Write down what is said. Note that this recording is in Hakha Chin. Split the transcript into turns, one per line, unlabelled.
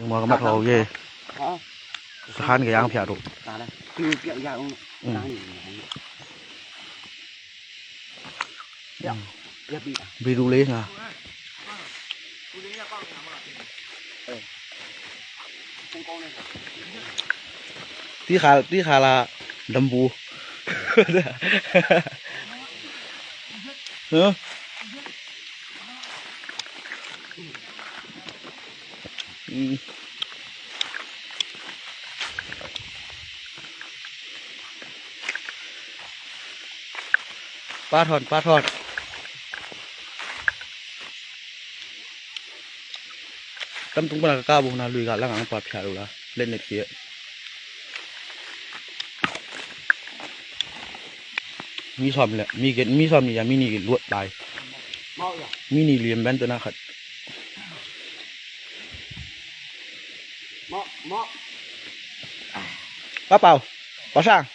Mà cái mắt hồ ghê. Khan cái yang phia ru. Biru le nga. Ti kha ti kha la lambu. Huh? Pa thon pa thon. Tam tung pa ka bu na lui ga lang ang pa phia ru la. Len ne phia. Mi som le mi get mi som ni ya mi ni luat lai. Mi ni liam ben to na khat. Pa pau. Pa sang.